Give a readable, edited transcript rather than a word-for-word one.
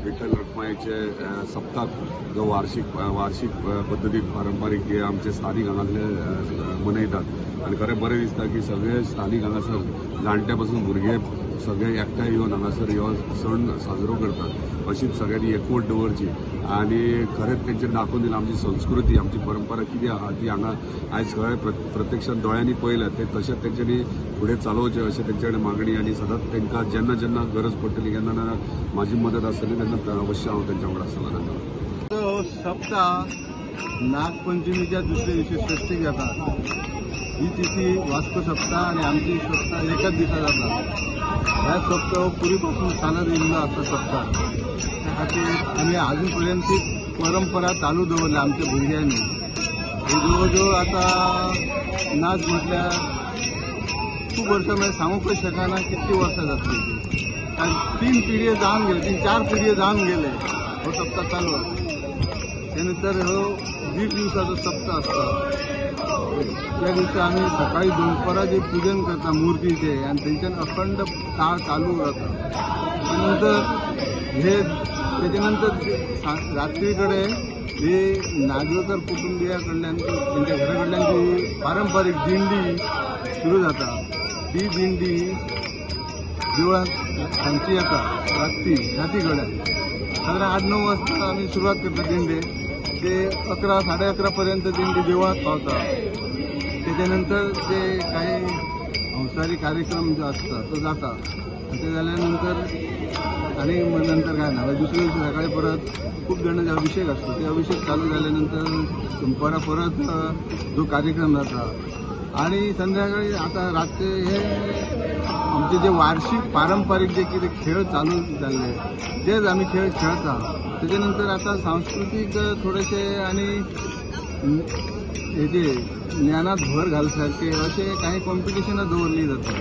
विठ्ठल रखुमाईचे सप्ताक जो वार्षिक वार्षिक पद्दतीन पारंपारीक हे आमचे स्थानीक हांगासले मनयतात आनी खरें बरें दिसता की सगळे स्थानीक हांगासर जाणटे पासून भुरगे सगळे एकठांय येवन हांगासर हो सण साजरो करतात. अशीच सगळ्यांनी एकवट दवरची आनी खरेंच तेंचेर दाखोवन दिला आमची संस्कृती, आमची परंपरा कितें आहा ती हांगा आयज खरें प्रत्यक्षात दोळ्यांनी पळयल्या ते तशेंच तेंच्यांनी फुडें चालोवचें अशें तेंचे कडेन मागणी आनी सदांच तांकां जेन्ना जेन्ना गरज पडटली केन्ना ना म्हाजी मदत आसतली तेन्ना अवश्य हांव तेंच्या वांगडा आसतलो. धन्यवाद. सप्ताह नागपंचमीच्या दुसऱ्या दिवशी षष्टीक जाता. ही तिथी वास्को सप्ताह आनी आमची सप्ताह एकाच दिसा जाता. ह्या सप्ताह पुर्वीपासून चालत येयल्लो आसा सप्ताह. त्या खातीर आमी आजून पर्यंत ती परंपरा चालू दवरल्या आमच्या भुरग्यांनी. जवळ जवळ आतां नाच म्हटल्यार खूब वर्सां, म्हणजे सांगूंकच शकना कितली वर्सां जातली. कारण 3 पिढये जावन गेले, 3-4 पिढये जावन गेले हो सप्ताह चालू आसा. त्यानंतर हो 20 दिवसाचो सप्ताह आसता. त्या दिसा आमी सकाळी दोनपरां जे पूजन करता मूर्तीचे आनी थंयच्यान अखंड ताळ चालू जाता. त्यानंतर हे तेच्या नंतर रात्री कडेन हे नागवेकर कुटुंबिया कडल्यान तेंच्या घरा कडल्यान जी पारंपारीक दिंडी सुरू जाता ती दिंडी देवळांत सांजची येता. राती कडेन सादारण 8-9 वाजता आमी सुरवात करता दिंडे. ते 11, 11:30 पर्यंत दिंडी देवळांत पावता. त्याच्यानंतर ते काही संवसारी कार्यक्रम जो आसता तो जाता. ते जाल्या नंतर आनी नंतर काय ना, दुसऱ्या दिवशी सकाळी परत खूब जाण जे अभिषेक आसता ते अभिषेक चालू जाल्या नंतर दनपारां परत जो कार्यक्रम जाता आणि संध्याकाळी आता रातचे हे आमचे जे वार्षिक पारंपारीक जे कितें खेळ चालू जाल्ले तेच आमी खेळ खेळता. तेच्या नंतर आता सांस्कृतीक थोडेशे आनी हेजे ज्ञानात भर घालसारखे असे काही कॉम्पिटिशनां दवरली जातात.